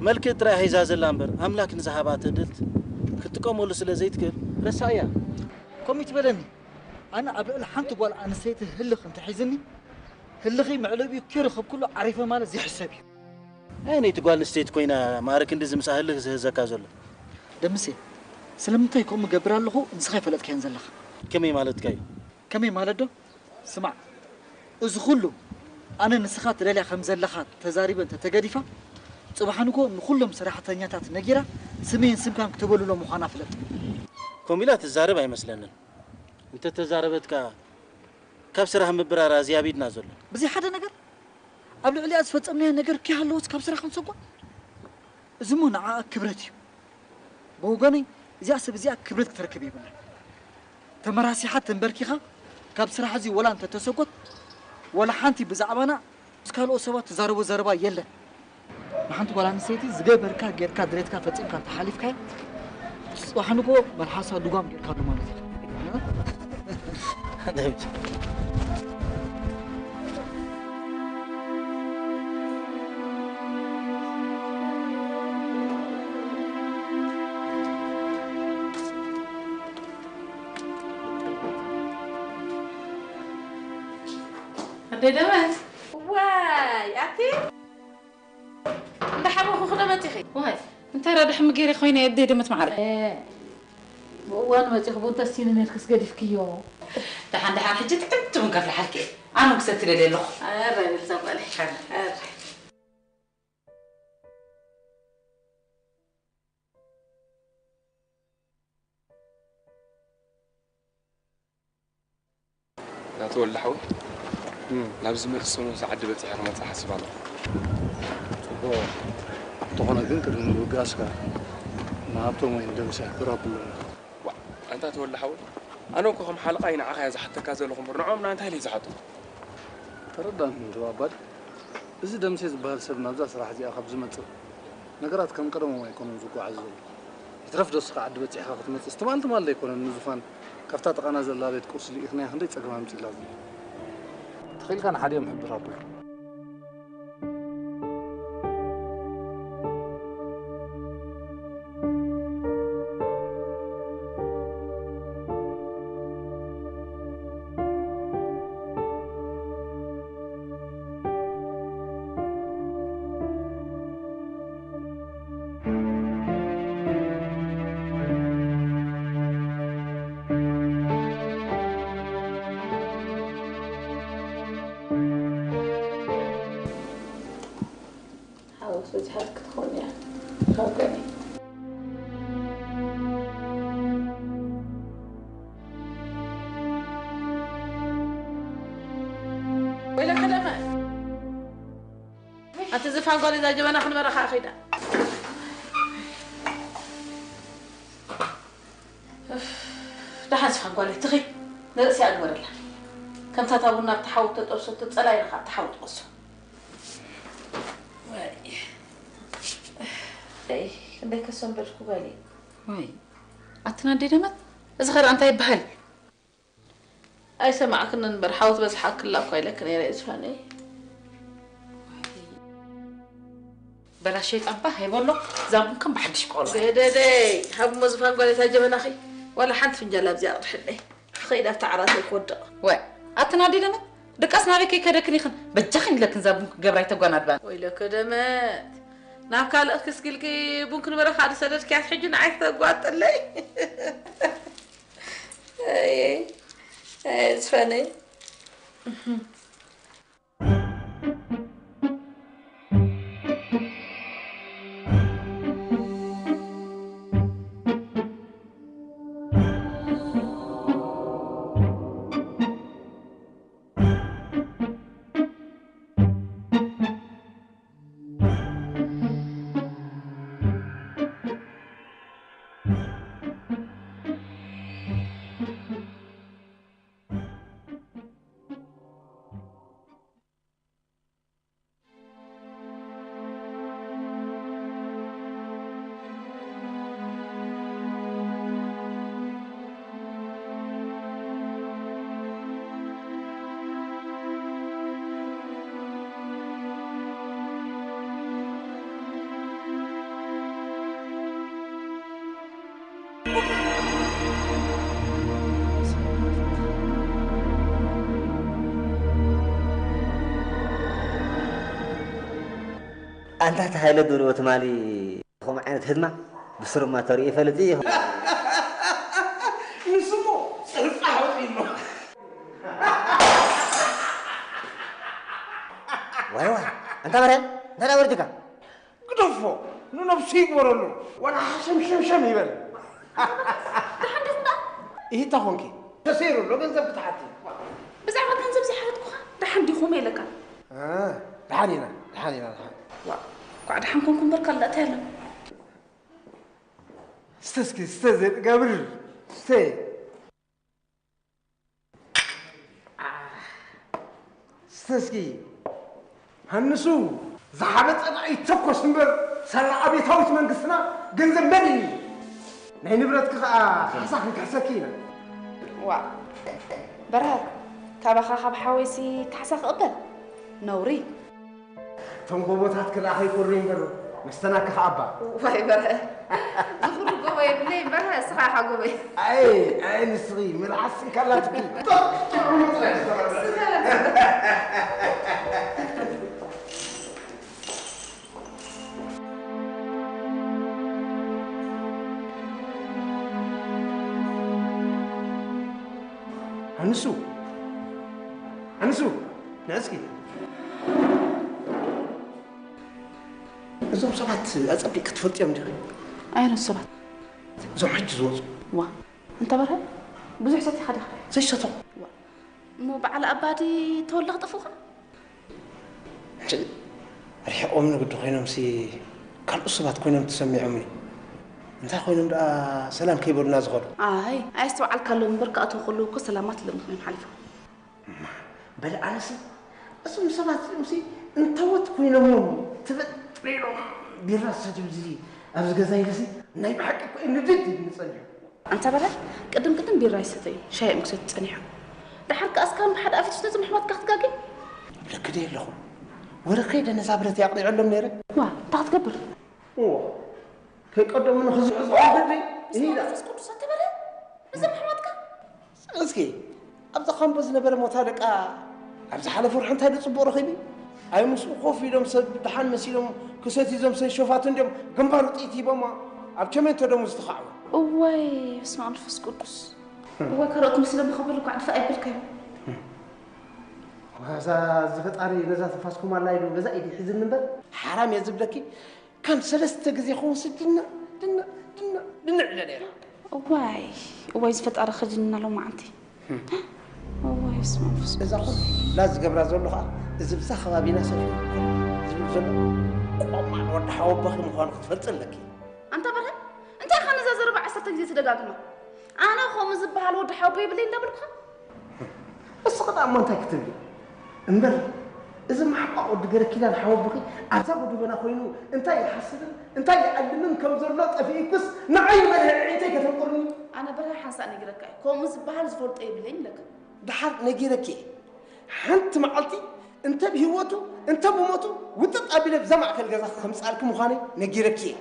መልክዕ ጥራይ ሒዛ ዘላ እምበር፣ ኣምላክ ንዝሃባ ትእድልት ክትጥቀመሉ ስለ ዘይትክእል ረሳእያ። ከምኡ ትበለኒ። ኣነ ኣብ ልዕሊ ሓንቲ ጓል ኣንስተይቲ ህልኽ እንተሒዝኒ፣ ህልኸይ መዕለቢኡ ከይረኸብኩሉ ዓሪፈ ማለት ዘይሕሰብ እዩ። ኣየነይቲ ጓል ኣንስተይቲ ኮይና ማዕረ ክንዲ ዝምሳህልህ ዝህዘካ ዘሎ? ደምሴ፣ ስለምንታይ ከምኡ ገብር ኣለኹ ንስኻ ኣይፈለጥካዮን ዘለኻ። ከመይ ማለትካ እዩ? ከመይ ማለት ዶ? ስማዕ፣ እዚ ኩሉ ኣነ ንስኻ ትደልያ ከም ዘለኻ ተዛሪበ እንተ ተገዲፋ፣ ጽባሕ ንግሆ ንኹሎም ሰራሕተኛታት ነጊራ ስመይን ስምካን ክተበሉሎ ምዃና ፍለጥ። ከምኡ ኢላ ትዛረብ ኣይመስለንን። እንተ ተዛረበትካ ካብ ስራሕ ምብራራ እዚ ኣብ ኢድና ዘሎ። ብዘይ ሓደ ነገር ኣብ ልዕሊኣ ዝፈጸምናዮ ነገር ከይሃለወት ካብ ስራሕ ክንሰጓ? እዚ እሞ ንዓኣ ክብረት እዩ። ብወገነይ እዚኣ ሰብ እዚኣ ክብረት ክትረክብ የብላን። ተመራሲሓ ተንበርኪኻ ካብ ስራሕ እዚ ወላ እንተተሰጎት ወላ ሓንቲ ብዛዕባና ምስ ካልኦት ሰባት ትዛረቦ ዘረባ የለን። ንሓንቲ ጓል ኣንስተይቲ ዝገበርካ ጌርካ ድሌትካ ፈጺምካ እንተሓሊፍካያ ጽባሕ ንግሆ መልሓሳ ልጓም ጌርካሉ ማለት እዩ። ኣደይ ደመት። ዋይ ኣቲ እንዳሓመኹ ክደ መፂኺ። ዋይ እንታይ ዳ ድሕሚ ገይረ ኮይነ ኣደይ ደመት ማዕረ። ብእዋኑ መፂኹ ቡን ተስቲኒ ነልክስ ገዲፍክዮ። ደሓን ደሓን ሕጂ ጥዕምቲ ቡን ከፍልሓልኪ እየ። ኣነ ክሰቲ ደልየ ኣለኹ። ኣረ በል እዛ ጓለይ። ኣረ። ናተወልደ ሓወይ፣ እም። ናብ ዝመጽእ ሰሙን ዓዲ በጺሐ ክመጽእ ሓሲበ ኣለኹ። ጽቡቕ። እንተኾነ ግን ቅድሚ ምብጋስካ ንሃብቶም ወይ ንደምሴ ክብር ኣብሎም። ዋእ፣ ኣንታ ተወልደ ሓወይ፣ ኣነ እኮ ከም ሓለቓ እየ ንዓኻ እየ ዝሓተካ ዘለኹ እምበር ንዕኦም እንታይ ኢለ እየ ዝሓቶም? ተረዳእኒ እንዶ ኣባዲ። እዚ ደምሴ ዝበሃል ሰብ ናብዛ ስራሕ እዚኣ ካብ ዝመጽእ ነገራት ከም ቀደሞም ኣይኮኑን ዝጓዓዙ ዘለዉ። ይትረፍ ዶ እስኻ ዓዲ በጺሕካ ክትመጽእስ ትማል ትማል ዶ ኣይኮነን ንዙፋን ካብታ ጥቓና ዘላ ቤት ቁርሲ ልኢኽናያ ክንደይ ጸገም ኣምጺእላ ዘሎ። ተኺእልካ ንሓዲኦም ሕብር ኣብሎም። ሓጎስ በዚሓትኪ ትኸውን እያ ካብ ገኒ። ወይለከ ደመ ኣቲ ዝፋን ጓል እዛ ጀበና ክንበረኻ ኺዳ። ደሓን ስኻ ጓለይ ትኺ ንርእሲ ኣግበረላ ከምታ እታ ቡና ኣብቲ ሓዊ ተጠብሰቶ ጸላኢና ከኣ ኣብቲ ሓዊ ጥበሶ። ዋይ ክንደይ ከሰንበድኩ ጓለይ። ዋይ ኣትና ኣደይ ደመት እዚ ኸ ደኣ እንታይ ይበሃል? ኣይሰማዕክን እምበር ሓዊ ትበዝሓክላ እኳ ኢለኪ ነይረ እየ ዝፋነይ። በላሸይ ጣባ ሃይበሎ ዛቡን ከም ብሓድሽ ቆሎ። ገደደይ ሃብሞ ዝፋን ጓል እታ ጀበናኺ ዋላ ሓንቲ ፍንጃል ኣብዚኣ ኣቕድሕለይ። ክኸይድ ኣብታ ዓራተይ ክወድቕ። ወ ኣትና ኣደይ ደመት ድቃስ ናበይ ከይከደክን ኢኽን በጃኽን ኢለክን ዛቡን ክገብራ ኣይተጓናድባን። ወይለከ ደመት ናብ ካልእ ክስኪልኪ ቡን ክንበረኻ ዝሰደድክያስ ሕጂ ንዓይ ክተጓጥለይ። ኣየ ኣየ ዝፋነይ። ኣንታ ተሃይለ ዱርዮ ትማሊ ከምኡ ዓይነት ህድማ ብስሩማ ተርእዩ ይፈልጥ እዩ። ንስሞ ጽሕጻሕ ወፂሞ ዋይ ዋይ ኣንታ በረ እንታይ ወርድካ ግደፎ፣ ንነብሱ ይግበረሉ። ዋላ ሓሸምሸምሸም ይበል። ደሓን ዲኹም ደኣ? ይህታ ኾንኪ ተሰይሩ ኣሎ ገንዘብ ክትሓቲ። ብዛዕባ ገንዘብ ዘይሓተትኩኻ ደሓን ዲኹም ኢለካ። እ፣ ደሓን ኢና፣ ደሓን ኢና፣ ደሓን። ዋ፣ ኳዕ ደሓን ኮንኩ እምበር ካልእ እንታይ ኣሎ? ስተ እስኪ፣ ስተ ዘ-፣ ገብር፣ ስተ። ስተ እስኪ ሃንሱ። ዝሓበጠ ደኣ ይተኮስ እምበር ሳላ ኣብዮታዊት መንግስትና ገንዘብ መን እዩ? ናይ ንብረትኪ ከኣ ካሕሳ ክንክሕሰኪ ኢና። ዋ በርሀ ካባኻ ካብ ሓወይሲ ካሕሳ ክቕበል ነውሪ። እቶም ጎቦታት ክልኣኸ ይኮርዩ እምበር መስተናኪ ከኣባ። ዋይ በርሀ ዝኽሩ ጎቦ የብለይ በርሀ እስኻ ኢኻ ጎቦይ። ኣይ ኣይ ንስኺ መልሓስ እንካላትኪ ጥዑሙ ጥራይ ዝተረፈ። ኣንሱ ኣንሱ ንዕስኪ እዞም ሰባት ኣጸቢቅ ክትፈልጥዮም ዲኺ? ኣየኖት ሰባት? እዞም ሕጂ ዝወፁ ዋ እንተ በርሀ ብዙሕ ሰቲኻ ዲኻ? ዘይሰቶ ዋ እሞ በዓል ኣባዲ ተወልደ ክጠፍኡኻ? ሕጂ ርሒቆም ንግዲ ኮይኖም ሲ ካልኦት ሰባት ኮይኖም ተሰሚዖምኒ እንታይ ኮይኖም ደኣ ሰላም ከይበሉና ዝኸዱ? ኣይ ኣየስተውዓልካሎም እምበር ክኣትዉ ከለዉ እኮ ሰላማት ኢሎም እዮም ሓሊፎም። በል ኣነሲ እዞም ሰባት እዚኦም ሲ እንተወት ኮይኖም እዮም ትበጥሬሎም ቢራ ዝሰትዩ እዚ ኣብዚ ገዛ ኢለሲ ናይ ብሓቂ እኮ እዩ ንድድ ኢሉኒ ጸኒሑ። ኣንታ በርሀ ቅድም ቅድም ቢራ ይሰተዩ ሻሂ እዮም ክሰትዩ ጸኒሖም። ደሓር ከኣ እስካን ብሓደ ኣፊትስ ነዞም ኣሕዋትካ ክትጋገ? ልክደ ኣለኹ ወረ ከይደ ነዛ ብረት ኣቕኒዐሎም ነይረ። ዋ እንታይ ክትገብር? እዎ ከይቀደሙ ንኽዝሕዝሑ ግዲ ይሂዳ። መንፈስ ቅዱስ ኣተበለ እዞም ኣሕዋትካ እስኪ ኣብዛ ካምቦ ዝነበረ ሞታ ደቃ ኣብ ዝሓለፈ ወርሒ እንታይ ዶ ጽቡቕ ረኺቡ? ኣይ ምስኡ ኮፍ ኢሎም ሰብ ደሓን መሲሎም ክሰትዩ እዞም ሰይሸፋቱ እንድዮም ግንባሩ ጥይት ሂቦማ ኣብ ቸሜንቶ ደሙ ዝተኻዕወ። እዋይ በስመ ኣብ መንፈስ ቅዱስ እዋይ ካልኦት መሲሎም ከበሉ ኳዕ ድፋእ ኣይበልካዮም። ዋዛ እዚ ፈጣሪ ነዛ ትንፋስኩም ኣላ ኢሉ ገዛ ኢድ ይሕዝኒ እምበር ሓራም እየ ዝብለኪ ከም ሰለስተ ግዜ ክወስድ ድንዕ ድንዕ ድንዕ ድንዕ ኢለ ነይረ። እዋይ እዋይ ዝፈጣሪ ክድና ሎማዓንቲ እዋይ በስመ ኣብ መንፈስ እዛ ኩላ ዝገብራ ዘሎ ከዓ እዚ ብዛ ከባቢና ሰፊሩ ዝብል ዘሎ ቆማል ወዲ ሓወቦኺ ምዃኑ ክትፈልጢ ኣለኪ። ኣንታ በርሀ እንታይ ኢኻ ነዛ ዘረባ ዓሰርተ ግዜ ትደጋግማ? ኣነ ከምኡ ዝበሃል ወዲ ሓወቦ የብለይ እንዳበልኩኻ? እስኺ ደኣ እሞ እንታይ ክትብሊ እምበር እዚ ማሕቋቕ ወዲ ገረኪዳን ሓወቦኺ ኣብዛ ጎደቦና ኮይኑ እንታይ ይሓስብን እንታይ ይኣልምን ከም ዘሎ ጠፊኡክስ ንዓይ ንመን ኣዒንተይ ከተንቁርኒ? ኣነ በርሀ ሓንሳእ ነጊረካ እየ ከምኡ ዝበሃል ዝፈልጦ የብለይን ኢለካ። ደሓር ነጊረኪ እየ ሓንቲ መዓልቲ እንተ ብህይወቱ እንተ ብሞቱ ውጥጥ ኣቢለ ብዛ ማእከል ገዛኺ ከምጽኣልኪ ምዃነይ ነጊረኪ እየ።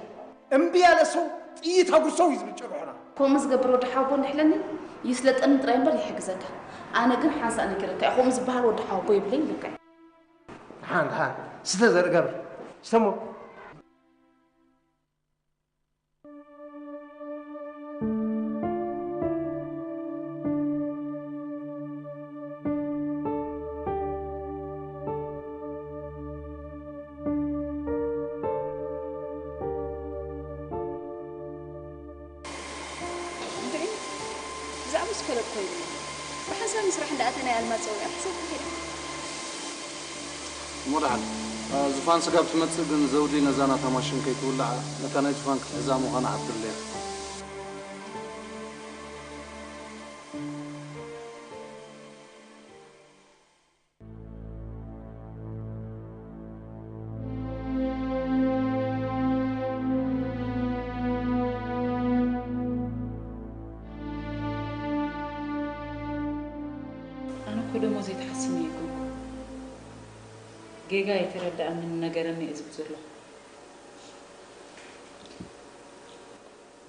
እምቢ ያለ ሰው ጥይት ኣጉርሰው እዩ ዝብል ጭርሖና። ከምኡ ዝገብር ወዲ ሓወቦ እንድሕለኒ ይስለጠኒ ጥራይ እምበር ይሕግዘካ። ኣነ ግን ሓንሳእ ነጊረካ እየ ከምኡ ዝበሃል ወዲ ሓወቦ የብለይን ኢለካ እየ። ደሓን ደሓን ስተ ዘርኢ ገብር ስተሞ። እንድዒ ብዛዕባ ስፈለጥ ኮይኑ ብሓንሳብ ንስራሕ እንዳኣተና ኣልማዝ ፀዊዓ ክትሰብካ ከይዳ። እሞ ደሓን ዙፋን ስጋብ ትመፅእ ግን ዘውዲ ነዛ ናታ ማሽን ከይትውልዓ ነታ ናይ ዙፋን ክትሕዛ ምዃና ሓብርለያ። ኣነ እኮ ደሞዘይ ተሓሲኒ ኣይኮንኩ ጌጋ ኣይተረድኣንን ነገረኒ እየ ዝብል ዘለኹ።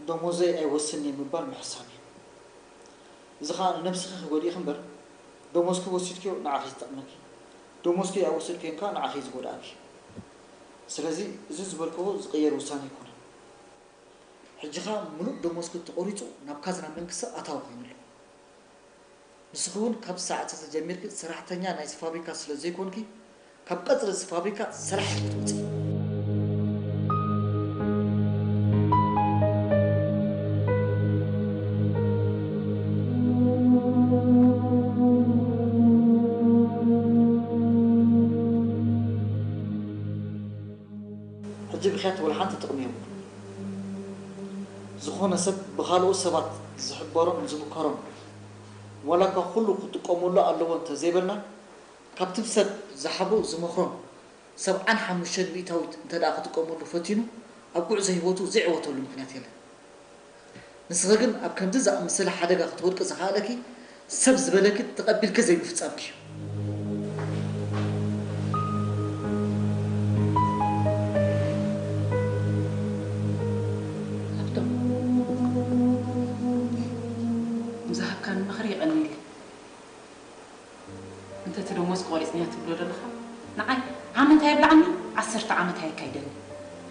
ደሞዘይ ኣይወስን እየ ምባል ምሕሳም እዩ። እዚ ኸኣ ንነብስኺ ክጎድእኪ እምበር ደሞዝኪ ወሲድክዮ ንዓኺ ዝጠቕመኪ፣ ደሞዝኪ ኣይወሰድክዮን ከኣ ንዓኺ እዩ ዝጎድኣኪ። ስለዚ እዚ ዝበልክዎ ዝቕየር ውሳነ ኣይኮነን። ሕጂ ኸኣ ምሉእ ደሞዝኪ ተቖሪጹ ናብ ካዝና መንግስቲ ኣታዊ ኮይኑ ኣሎ። ንስኺ እውን ካብ ሰዓት እዚ ጀሚርኪ ሰራሕተኛ ናይዚ ፋብሪካ ስለ ዘይኮንኪ ካብ ቀጽሪ እዚ ፋብሪካ ሰራሕ ኢልኪ ትወጺ። ሕጂ ብኽያት ወላ ሓንቲ ጥቕሚ የብሉን። ዝኾነ ሰብ ብኻልኦት ሰባት ዝሕበሮን ዝምከሮን ዋላ እኳ ኩሉ ክጥቀመሉ ኣለዎ እንተዘይበልና ካብቲ ሰብ ዝሓቦ ዝመኽሮን ሰብዓን ሓሙሽተን ሚእታዊት እንተ ደኣ ክጥቀመሉ ፈቲኑ ኣብ ጉዕዞ ህይወቱ ዘይዕወተሉ ምኽንያት የለን። ንስኺ ግን ኣብ ከምዚ ዝኣመሰለ ሓደጋ ክትወድቂ ዘኽኣለኪ ሰብ ዝበለኪ ተቐቢልኪ ዘይምፍጻምኪ እዩ። ሃብቶም፣ ንዝሃብካኒ ምኽሪ የቐንየለይ። እንተ እቲ ደሞዝ ቆሪፅንያ ትብሎ ዘለኻ ንዓይ ዓመት ኣየብልዓኒ፣ ዓሰርተ ዓመት ኣየካይደኒ።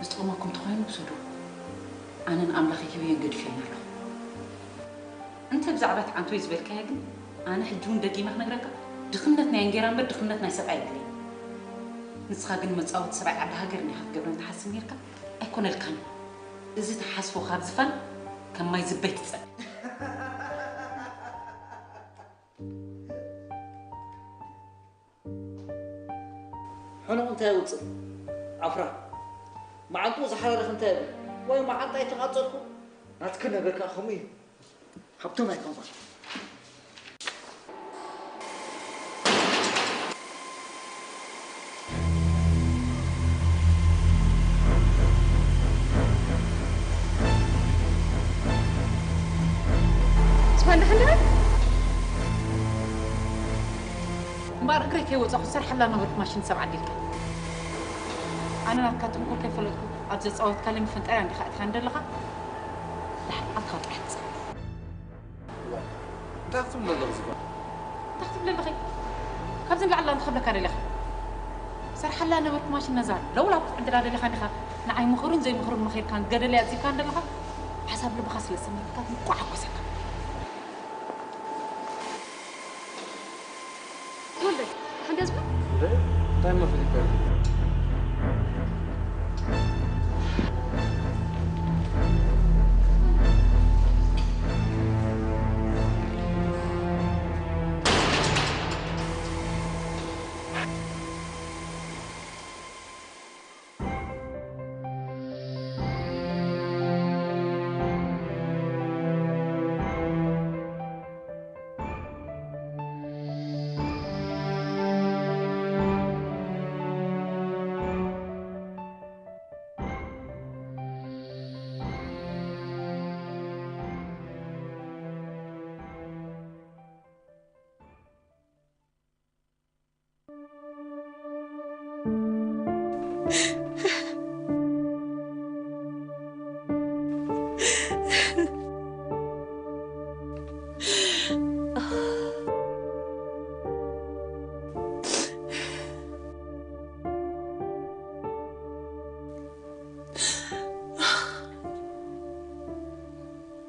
ዝጠቕመኩም ተኾይኑ ውሰዱ። ኣነ ንኣምላኽ ሂበዮን ገዲፈዮን ኣለኹ። እንተ ብዛዕባ እቲ ዓንቶይ ዝበልካዮ ግን ኣነ ሕጂ እውን ደጊመ ክነግረካ ድኽነት ናይ እንጌራ እምበር ድኽነት ናይ ሰብኣይ የብለይን። ንስኻ ግን መፃወቲ ሰብኣይ ዓዲ ሃገር እንዲኻ ክትገብረኒ ትሓስብ ነይርካ ኣይኮነልካን። እዚ ትሓስቦ ካብ ዝፋን ከም ማይ ዝበይ ትፀብ። ሕኑቕ እንታይ የውፅእ? ዓፍራ መዓንጥኡ ዝሓረረኽ እንታይ የብል? ወይ መዓንጣ ኣይተቓፀልኩ ናትኪ ነገር ከዓ ከምኡ እዩ። ሃብቶም ኣይኮንኩን። ዝፋን ደሓን ደሓን እምበኣር እግረይ ከይወፃኹ ዝሰርሓላ ነበርኩ ማሽን ሰብ ዓዲልካ ኣነ ናትካ ተንኮል ከይፈለጥኩ ኣብ ዘፃወትካለይ መፈንጠርያ እንዲኻ ኣትኻ እንደለኻ ደሓን ዓድካ ጥራሕ ትፅእ እንታይ ክትብል ኣለኺ ዝፋን? እንታይ ክትብል ኣለኺ? ካብዚ ንላዕሊ እንታይ ክብለካ ደሊኻ? ሰርሓላ ነበርኩ ማሽን ነዛ ለውላው ክትዕድላ ደሊኻ እንዲኻ ንዓይ ምኽሩን ዘይምኽሩን መኺርካን ገደለይ ኣዚብካን ደለኻ ሓሳብ ልብኻ ስለ ዝሰመረልካ ምቋዕ ኣኮሰካ። ወልደይ ሓገዝካ? እንታይ እሞ ፈሊጥካ?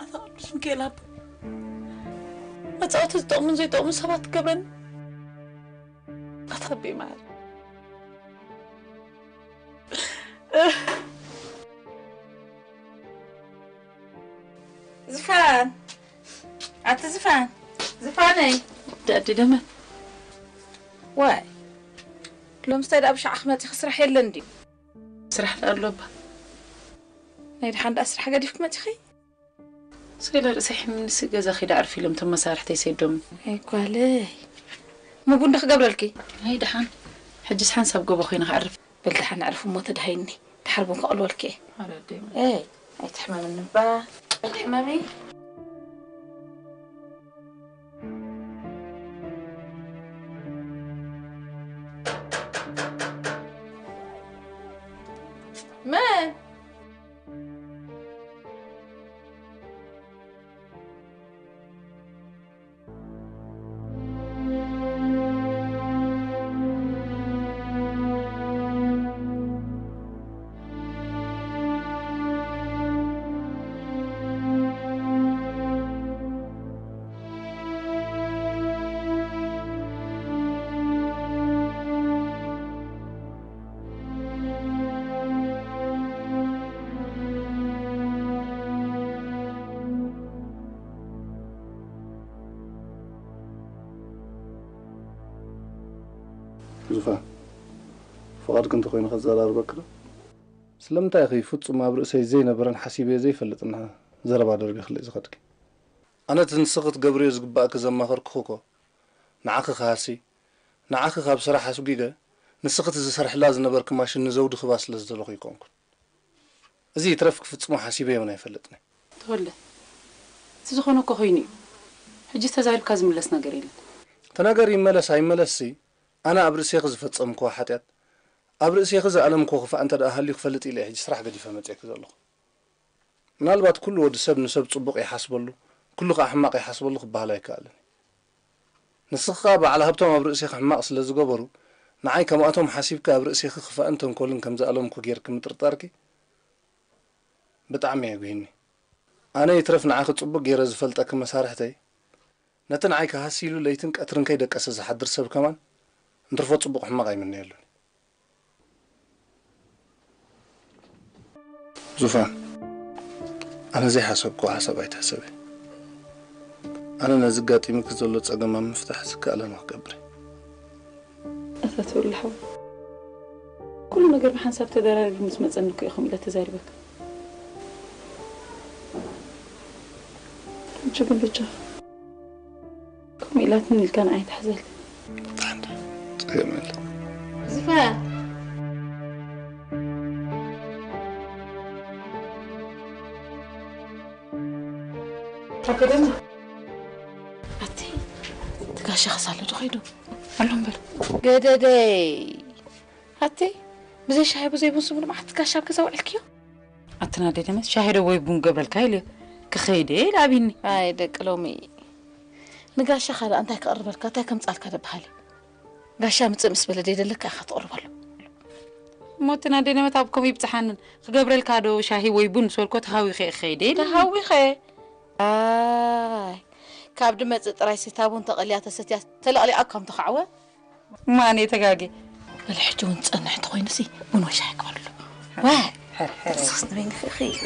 ኣታ ቅዱስ ሚካኤል ኣቦ መፃወቲ ዝጠቕሙን ዘይጠቕሙን ሰባት ትገብረኒ ኣታ ኣቦይ መሓሪ። ዝፋን ኣቲ ዝፋን ዝፋነይ ዳዲ ደመ ዋይ ሎምስታይ ዳ ብሻዕ ክመፂ ክስራሕ የለን ድዩ? ስራሕ ዳ ኣሎ እባ ናይ ድሓን ዳ ስራሕ ገዲፍክ መፂኺ? ሰለ ርእሰይ ሕምንሲ ገዛ ኺዳ ዕርፊ ኢሎም ተመሳርሕተይ ሰዶም ኣይጓለይ ምግቡ እንዲ ክገብረልኪ ናይ ድሓን ሕጅስ ሓንሳብ ጎቦ ኮይነ ክዕርፍ በል ድሓን ዕርፍ እሞ ተድሃይኒ ድሓር ቡን ከቕልወልኪ እየ ኣረደይ እይ ኣይትሕመምኒ እባ ኣይትሕመሚ መን ዙፋን፣ ፍቓድኪ እንተኾይኑ ከዘራርበኪ ዶ? ስለምንታይ ኢኺ ፍጹም ኣብ ርእሰይ ዘይነበረን ሓሲበዮ ዘይፈልጥን ዘረባ ደርቢኽለይ ዝኸድኪ? ኣነ እቲ ንስኺ ክትገብርዮ ዝግባእኪ ዘማኸርኩኺ እኮ ንዓኺ ክሃሲ፣ ንዓኺ ካብ ስራሕ ኣስጒገ፣ ንስኺ እቲ ዝሰርሕላ ዝነበርኪ ማሽን ንዘውዲ ክህባ ስለ ዝደለኹ ኣይኮንኩን። እዚ ይትረፍ ክፍጽሞ ሓሲበ እውን ኣይፈልጥን። ተወልደ፣ እቲ ዝኾነ እኮ ኮይኑ እዩ። ሕጂ ተዛሪብካ ዝምለስ ነገር የለን። እቲ ነገር ይመለስ ኣይመለስሲ፣ ኣነ ኣብ ርእሴኺ ዝፈጸምክዎ ሓጢኣት፣ ኣብ ርእሴኺ ዝኣለምክዎ ክፋእ እንተ ደኣ ሃልዩ ክፈልጥ ኢለ እየ ሕጂ ስራሕ ገዲፈ መጺኤኪ ዘለኹ። ምናልባት ኩሉ ወዲ ሰብ ንሰብ ጽቡቕ ይሓስበሉ፣ ኩሉ ከኣ ሕማቕ ይሓስበሉ ክበሃል ኣይከኣልን። ንስኺ ከኣ በዓል ሃብቶም ኣብ ርእሴኺ ሕማቕ ስለ ዝገበሩ፣ ንዓይ ከምኣቶም ሓሲብኪ ኣብ ርእሴኺ ክፋእን ተንኮልን ከም ዝኣለምኩ ጌርኪ ምጥርጣርኪ ብጣዕሚ የጉሂኒ። ኣነ ይትረፍ ንዓኺ ጽቡቕ ጌረ ዝፈልጠኪ መሳርሕተይ፣ ነቲ ንዓይ ክሃሲ ኢሉ ለይትን ቀትርን ከይደቀሰ ዝሓድር ሰብ ከማን እንትርፎ ጽቡቕ ሕማቕ ኣይምነየሉን። ዙፋን፣ ኣነ ዘይሓሰብክዎ ሓሳብ ኣይትሕሰቢ። ኣነ ነዚ ኣጋጢሙኪ ዘሎ ጸገም ኣብ ምፍታሕ ዝከኣለኒ ክገብር እየ። ኣታ ተወልደ ሓወይ፣ ኩሉ ነገር ብሓንሳብ ተደራሪቡ ምስ መጸኒ እኮ እየ ከምኡ ኢለ ተዛሪበካ። ሕጂ ግን በጃኻ ከምኡ ኢላትኒ ኢልካ ንዓይ ትሕዘለይ። ጸገም የለን። ዝፋን። ኣቲ፣ እቲ ጋሻ ክሳለ ዶ ኸይዱ? ኣሎ እምበር። ገደደይ። ኣቲ፣ ብዘይ ሻሂ ብዘይ ቡን ስሙን መዓት ጋሻ ኣብ ገዛ ውዕልክዮ? ኣቲ ናደይ ደመት፣ ሻሂ ዶ ወይ ቡን ገብረልካ ኢልዮ። ክኸይደ ኢለ ኣቢኒ። ኣይ፣ ደቂ ሎሚ። ንጋሻ ካልእ እንታይ ክቐርበልካ፣ እንታይ ከምጻልካ ደበሃል እዩ? ጋሻ ምጽእ ምስ በለ ደይደለካ ኢኻ ትቕርበሉ። እሞ እቲ ናደይ ደመት ኣብ ከምኡ ይብጽሓንን። ክገብረልካ ዶ ሻሂ ወይ ቡን ምስ በልኮ ተሃዊኸ እየ ክኸይደ ኢለ። ተሃዊኸ? ኣይ፣ ካብ ድመጽእ ጥራይ ሰታ ቡን ተቐልያ ተሰትያ ተለቕሊቓ እኳ ምተኻዕወ። እሞ ኣነ ተጋጌ። በለ ሕጂ እውን ዝጸንሕ እንተኾይኑሲ ቡን ወይ ሻሂ ክበልሉ። ዋይ፣ ሕር፣ ሕር። ሱስ ንበይንኺ ኢኺ።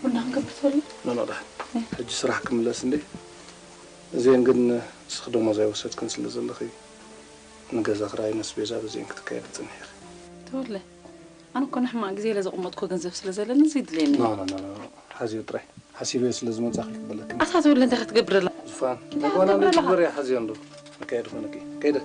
ቡና ክንገብር ትበሊ? ኖ፣ ኖ፣ ደሓን። ሕጂ ስራሕ ክምለስ እንዴ? እዚአን ግን ንስኺ ደሞዝ ኣይወሰድክን ስለ ዘለኺ፣ ንገዛ ክራይ፣ ነስቤዛ በዚአን ክትካየድ ትጽንሒ ኢኺ። ተወለ፣ ኣነ እኮ ንሕማቕ ግዜ ኢለ ዘቐመጥኩ ገንዘብ ስለ ዘለኒ እዚ ይድልየኒ። ኖ፣ ኖ፣ ኖ፣ ኖ፣ ሓዝዮ ጥራይ። ሓሲበዮ ስለ ዝመጻኺ ክበለኪ። ኣታ ተወለ፣ እንታይ ክትገብር ኣለኻ? ዙፋን፣ እንታይ ነጎና ክትገብር ኣለኻ? ንግበር እያ፣ ሓዝዮ እንዶ። ንካየድ ኾነኪ። ከይደ።